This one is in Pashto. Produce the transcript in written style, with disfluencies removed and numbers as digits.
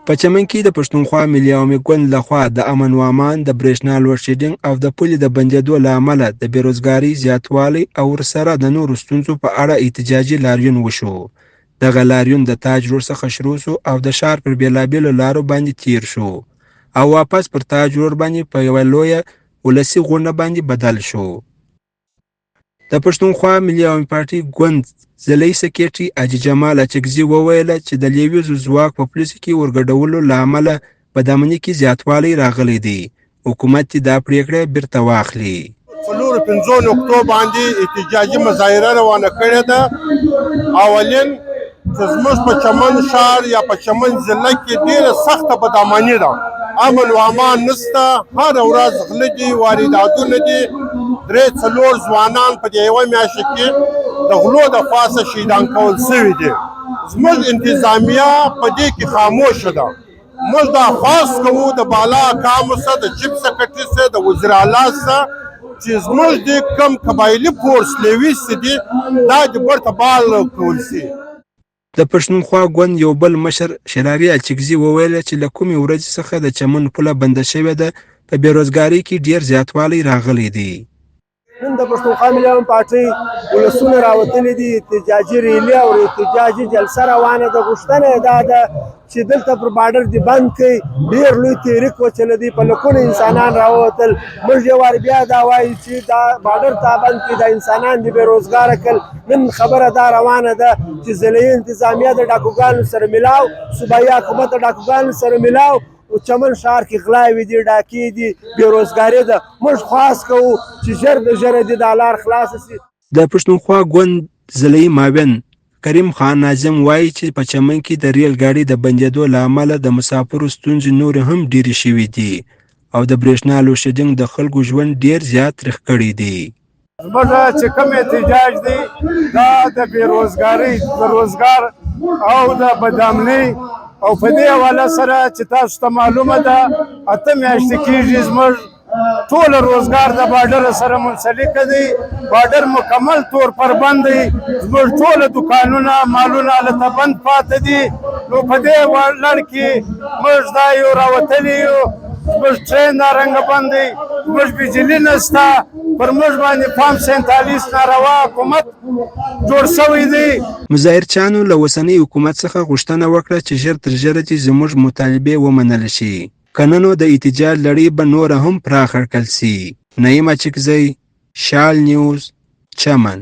په چمن کې د پښتونخوا ملي عوامي ګوند لخوا د امن و امان، د برېښنا لوډشیډینګ او د پولې د بندېدو له امله د بېروزګارۍ زیاتوالی او ورسره د نورو ستونزو په اړه احتجاجي لاریون وشو. دغه لاریون د تاج روډ څخه شروع شو او د ښار پر بېلابېلو لارو باندې تېر شو او واپس پر تاج روډ باندې په یوه لویه ولسي غونډه باندې بدل شو. د پښتونخوا ملي عوامي پارټي ګوند ضلعي سکرټري حاجي جمال اچکزي وویل چې د لیویزو ځواک په پولیسو کې ورګډولو له امله بدامني کې زیاتوالی راغلی دی، حکومت دې دا پرېکړه بیرته واخلي. څلورو پنځو نقطو باندې احتجاجي مظاهره روانه کړې ده. اولین چې زموږ په چمن ښار یا په چمن ضلع کې ډېره سخته بدامني ده، امن و امان نشته، هره ورځ غله دي، وارداتونه دي. 3-4 ځوانان په دې یوه میاشت کې د غلو د خوا څخه شهیدان کول شوي دي. زموږ انتظامیه په دې کې خاموشه ده. موږ دا خواست کوو د بالا حکامو څخه، د چیف سیکرټري څخه، د وزیر اعلی څخه چې زموږ دې کوم قبایلي فورس لیویز چې دي دا دې بیرته بحال کول شي. د پښتونخوا ګوند یو بل مشر شیرعلي اچکزي وویل چې له کومې ورځې څخه د چمن پوله بنده شوې ده، په بې روزګارۍ کې ډېر زیاتوالی راغلی دی. نن د پښتونخوا ملي عوامي پارټۍ ولسونه راوتلي دي، احتجاجي ریلي او احتجاجي جلسه روانه ده. غوښتنه یې دا ده چې دلته پر باډر دې بند کړي. ډېر لوی تحریک وچلی دی، په لکونو انسانان راووتل. موږ یو وار بیا دا وایو چې دا باډر تا بند کړي، دا انسانان دې بې روزګاره کړل. نن خبره دا روانه ده چې ضلعي انتظامیه د ډاکوګانو سره ملاو، صوبایي حکومت د ډاکوګانو سره ملاو، او چمن ښار کې غلاوې دي، ډاکې دي، بې روزګاري ده. موږ خواست کوو چې ژر د ژره دې دا لار خلاصه شي. د پښتونخوا ګوند ضلعي معاون کریم خان ناظم وايي چې په چمن کې د ریل ګاډي د بندېدو له امله د مسافرو ستونزې نورې هم ډېرې شوې دي او د برېښنا لوډشیډینګ د خلکو ژوند ډېر زیات تریخ کړی دی. زموږ چې کوم احتجاج دی دا د بې روزګارۍ، د روزګار او د بدامنۍ او په دې حواله سره چې تاسو ته معلومه ده 8 میاشتې کېږي زموږ ټول روزګار د باډر سره منسلک دی. باډر مکمل تور پر بند دی، زموږ ټول دکانونه مالونه هلته بند پاتې دي. نو په دې لړ کې موږ دا یو راوتلي یو، زموږ ټرین دا رنګه بند دی، زموږ بجلي نشته، پر موږ باندې فارم 47 ناروا حکومت جوړ شوی دی. مظاهرچیانو له اوسني حکومت څخه غوښتنه وکړه چې ژر تر ژره دې زموږ مطالبې ومنل شي، که نه نو د احتجاج لړۍ به نوره هم پراخه کړل شي. نعیم اچکزی، شال نیوز، چمن.